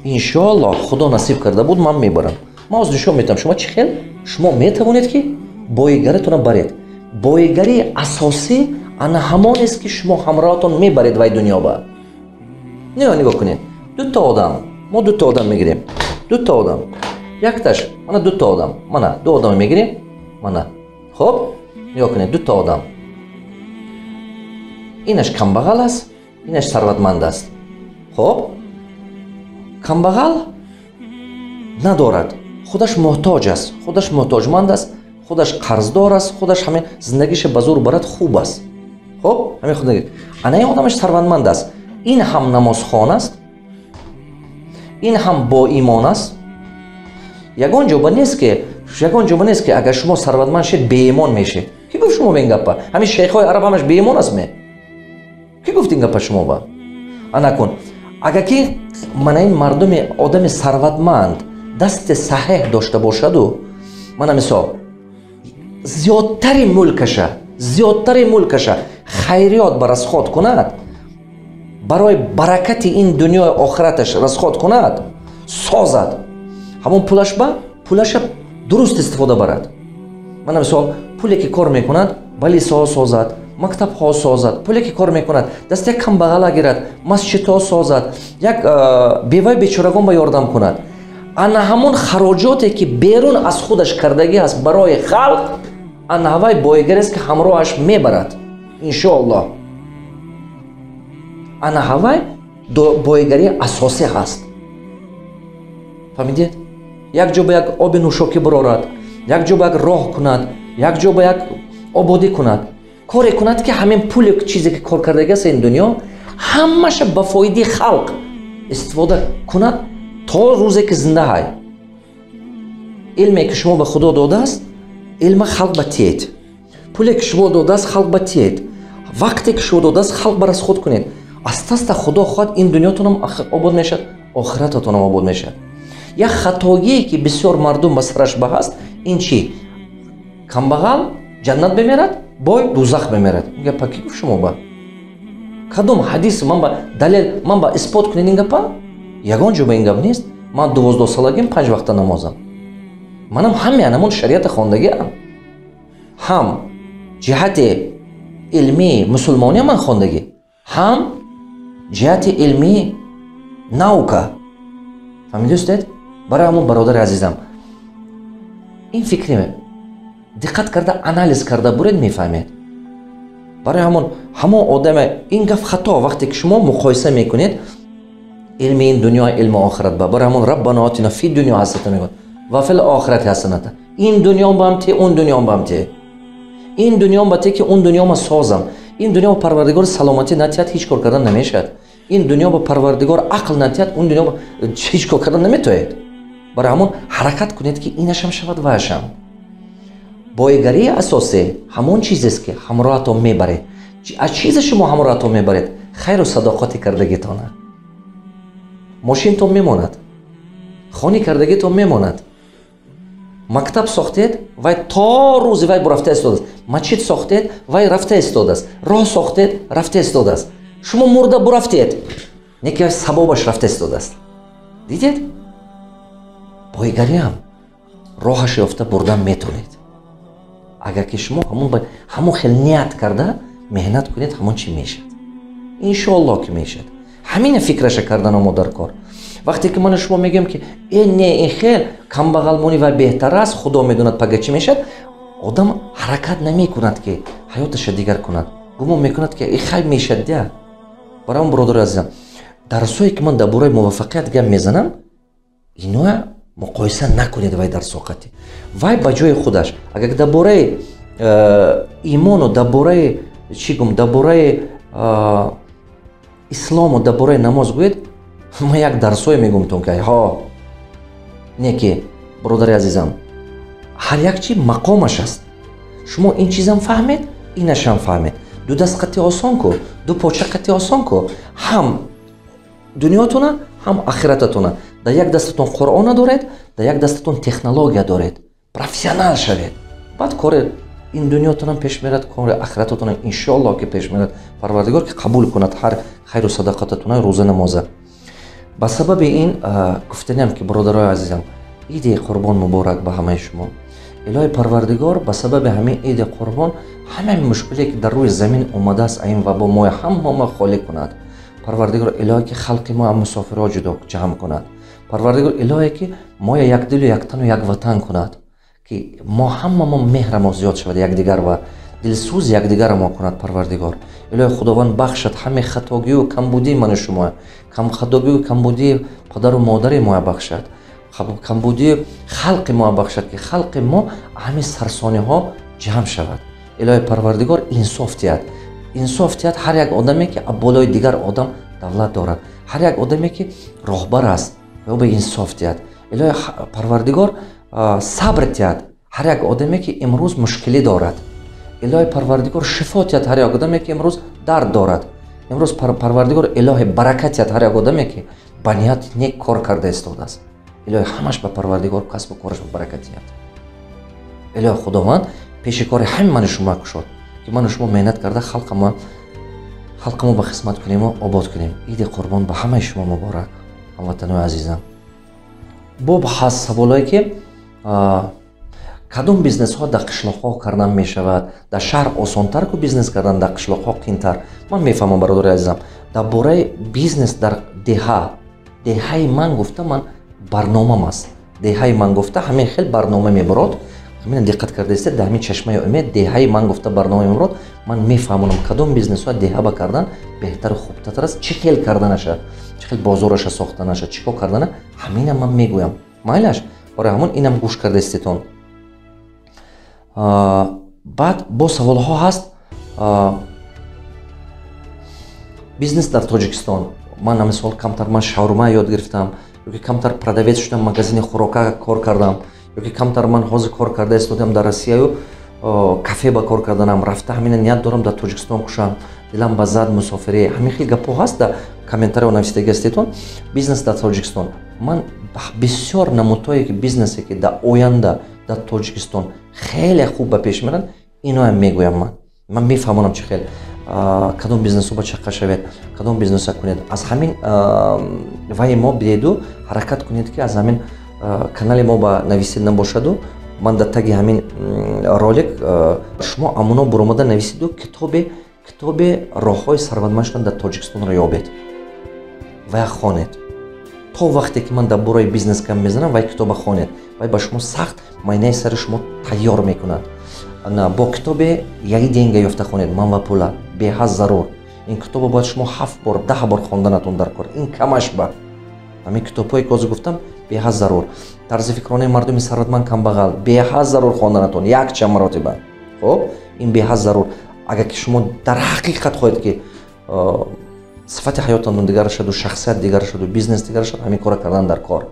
Иншоаллоҳ, Худо насиб карда буд, ман мебарам. Ман ҳозир нишон медиҳам шумо, чӣ хел шумо метавонед, ки боигаратонро баред. Боигарии асосӣ ана ҳамонест, ки шумо ҳамроҳатон мебаред вай дунё ба. Не, нигоҳ кунед, дута одам, мо дута одам мегирем, дута одам, якташ мана, дута одам, мана ду одам мегирем, мана. Хуб, нигоҳ кунед, дута одам: инаш камбағал аст, инаш сарватманд аст. Хуб, камбағал надорад, худаш муҳтоҷ аст, худаш муҳтоҷманд аст, худаш қарздор аст, худаш ҳамин зиндагиша ба зур барад, хуб аст. Хуб, ҳамин худ. Ана ин одамаш сарватманд аст. Ин ҳам намозхон аст, ин ҳам боимон аст. Ягон ҷоба нест, ки, ягон ҷоба нест, ки агар шумо сарватманд шед, беимон мешед. Ки гуфт шумо ба ин гапа? Ҳамин шейхҳои араб ҳамаш беимон аст ме? Ки гуфт ин гапа шумо ба? Ана кун, агар ки мана ин мардуми одами сарватманд дасти саҳеҳ дошта бошаду, мана мисол, зиёдтари мулкаша хайриёт ба расход кунад, барои баракати ин дунёи охираташ расход кунад, созад, ҳамон пулаш ба пулаша дуруст истифода барад. Мана мисол, пуле ки кор мекунад, балисоҳо созад, мактабҳо созад, пуле ки кор мекунад, даст як камбағала гирад, масҷидҳо созад, як бевай бечорагон ба ёрдам кунад. Ана ҳамон хароҷоте, ки берун аз худаш кардагӣ аст барои халқ, ана ҳавай боигарест, ки ҳамроҳаш мебарад, иншоаллоҳ. Ана ҳавай боигарии асосӣ ҳаст. Фаҳмидед? Як ҷо ба як оби нӯшокӣ бирорад, як ҷо ба як роҳ кунад, як ҷо ба як ободӣ кунад, коре кунад, ки ҳамин пули чизе ки кор кардагиаст ин дунё, ҳамаша ба фоидаи халқ истифода кунад то рӯзе ки зинда ҳай. Илме ки шумо ба Худо додааст, илма халқ ба тиед, пуле ки шумо додааст, халқ ба тиед, вақте ки шумо додааст, халқ ба расход кунед. Аста аста, Худо хоҳад, ин дунётонам обод мешавад, охирататонам обод мешавад. Як хатогие, ки бисёр мардум ба сараш ба ҳаст, ин чӣ? Камбағал ҷаннат мемерад, бой дузах мемерад. Ин гапа ки гуфт шумо ба? Кадом ҳадис? Ман ба далел, ман ба исбот кунед ин гапа. Ягон ҷо ба ин гап нест. Ман 12-солагим панҷ вақта намозам. Манам ҳаме анамон шариата хондагиам, ҳам ҷиҳати илмии мусулмониам ман хондагӣ, ҳам ҷиҳати илмии наука. Фаҳмидустед? Барои ҳамон, бародари азизам, ин фикри диққат карда, анализ карда буред, мефаҳмед. Барои ҳамон, ҳамон одаме, ин гап хато, вақте ки шумо муқоиса мекунед илми ин дунё илми охират ба. Барои ҳамон ربنا آتنا في الدنيا حسنة мегӯяд وفي الآخرة حسنة. Ин дунём баам те, он дунём баам те, ин дунём ба те, ки он дунё ма созам. Ин дунё ба Парвардигор саломатӣ натиҳад, ҳеҷ кор кардан намешавад. Ин дунё ба Парвардигор ақл натиҳад, он дунё ҳеҷ кор кардан наметоед. Барои ҳамон ҳаракат кунед, ки инашам шавад, ваашам. Боигарии асосӣ ҳамон чизест, ки ҳамроҳатон мебаред. Аз чизе шумо ҳамроҳатон мебаред? Хайру садоқати кардагитона. Мошинтон мемонад, хони кардагитон мемонад. Мактаб сохтед, вай то рӯзи вай рафта истодааст. Масҷид сохтед, вай рафта истодааст. Роҳ сохтед, рафта истодааст. Шумо мурда бурафтед, не ки савобаш рафта истодааст. Дидед, боигариам роҳаш ёфта бурдан метавонед, агар ки шумо ҳамон хел ният карда меҳнат кунед. Ҳамон чӣ мешавад, иншоаллоҳ, ки мешавад. Ҳамина фикраша кардан омо дар кор. Вақте ки ману шумо мегӯем, ки э, не, ин хел камбағалмонӣ вай беҳтар аст, Худо медонад, пага чӣ мешавад, одам ҳаракат намекунад, ки ҳаёташа дигар кунад. Гумон мекунад, ки хай, мешавад дя. Барои он, бародари азизам, дарсое ки ман дар бораи муваффақият гап мезанам, иноя муқоиса накунед. Вай дарсо қати вай ба ҷои худаш. Агар дар бораи имону дар бораи чӣ гум, дар бораи ислому дар бораи намоз гӯед, ман як дарсое мегӯмтон, ки ҳо, не ки, бародари азизам, ҳар як чи мақомаш аст. Шумо ин чизам фаҳмед, инашам фаҳмед. Ду даст қати осон ку, ду поча қати осон ку. Ҳам дунётона, ҳам ахирататона. Дар як дастатон Қуръона доред, дар як дастатон технология доред. Профессионал шавед, баъд кори ин дунётонам пеш мерад, кори ахирататонам, иншоаллоҳ, ки пеш мерад. Парвардигор ки қабул кунад ҳар хайру садақататона, рӯза, намоза. Ба сабаби ин гуфтаниам, ки, бародарои азизам, Иди Қурбон муборак ба ҳамаи шумо. Илоҳи Парвардигор ба сабаби ҳамин Иди Қурбон ҳамаи мушкиле, ки дар рӯи замин омадааст, ин вабо мои ҳамамо холӣ кунад. Парвардигор илоҳе, ки халқи мо мусофирҳо ҷудо ҷамъ кунад. Парвардигор илоҳе, ки моя якдилу яктану якватан кунад, ки мо ҳамамо меҳрамо зиёд шавад якдигар ва дилсӯз якдигарро мо кунад. Парвардигор илоҳи Худованд бахшад ҳамаи хатогию камбудии ману шумо, хатогию камбудии падару модари моя бахшад, камбудии халқи мо бахшад, ки халқи мо ҳамин сарсониҳо ҷамъ шавад. Илоҳи Парвардигор инсоф диҳад, инсоф диҳад ҳар як одаме, ки болои дигар одам давлат дорад, ҳар як одаме, ки роҳбар аст, ё ба инсоф диҳад. Илоҳи Парвардигор сабр диҳад ҳар як одаме, ки имрӯз мушкилӣ дорад. Илоҳи Парвардигор шифо диҳад ҳар як одаме, ки имрӯз дард дорад. Имрӯз Парвардигор илоҳи баракат диҳад ҳар як одаме, ки ба нияти нек кор карда истодааст. Илоҳи ҳамаш ба Парвардигор касбу кораш ба баракат диҳад. Илоҳи Худованд пеши кори ҳамин ману шумо кушод, ки ману шумо меҳнат карда халқамо ба хизмат кунему обод кунем. Иди Қурбон ба ҳамаи шумо муборак, ҳамватанои азизам. Боб ҳаст саволое, ки кадом бизнесҳо дар қишлоқҳо кардан мешавад, дар шаҳр осонтар ку бизнес кардан, дар қишлоқҳо қиинтар. Ман мефаҳмам, бародари азизам, дар бораи бизнес дар деҳа. Деҳаи ман гуфта ман барномам аст. Деҳаи ман гуфта ҳамин хел барнома мебарод. Ҳамина диққат кардаистед, дар ҳамин Чашмаи умед Деҳаи ман гуфта барнома мебарод. Ман мефаҳмонам, кадом бизнесҳо деҳа ба кардан беҳтару хубтар аст, чӣ хел карданаша, чӣ хел бозораша сохтанаша, чӣ кор кардана, ҳамина ман мегӯям. Майлаш, барои ҳамон инам гӯш кардаистетон. Баъд бо саволҳо ҳаст: бизнес дар Тоҷикистон. Ман, мисол, камтар ман шаурма ёд гирифтам, ёки камтар продавец шудам, магазини хӯрока кор кардам, ёки камтар ман ҳозир кор карда истодам дар Россияю, кафе ба кор карданам рафта, ҳамина ният дорам дар Тоҷикистон кушам, дилам ба зад мусофирӣ. Ҳамин хел гапҳо ҳаст, дар комментариҳо нависидаги ҳастетон. Бизнес дар Тоҷикистон, ман бисёр намудҳое, ки бизнесе, ки дар оянда дар Тоҷикистон хеле хуб ба пеш меранд, иноам мегӯям. Ман мефаҳмонам, чӣ хел, кадом бизнесҳо ба чаққа шавед, кадом бизнесҳо кунед. Аз ҳамин вай мо биеду ҳаракат кунед, ки аз ҳамин канали мо ба нависед набошаду ман дар таги ҳамин ролик шумо амуно буромада нависиду китоби роҳҳои сарватманд шудан дар Тоҷикистонро ёбед ва хонед. То вақте ки ман дар бораи бизнес гап мезанам, вай китоба хонед, вай ба шумо сахт майнаи сари шумо тайёр мекунад. Бо китоби Як деньги ёфта хонед, Ман ва пула, беҳад зарур. Ин китобо бояд шумо ҳафт бор, 10 бор хонданатон дар кор, ин камаш. Ба ҳамин китобҳое, ки ҳозир гуфтам, беҳад зарур. Тарзи фикронаи мардуми сарватманд, камбағал, беҳад зарур хонданатон якчанд маротиба. Хуб, ин беҳад зарур, агар ки шумо дар ҳақиқат хоҳед, ки сифати ҳаётатон дигар шаду, шахсият дигар шаду, бизнес дигар шуд, ҳамин кора кардан дар кор.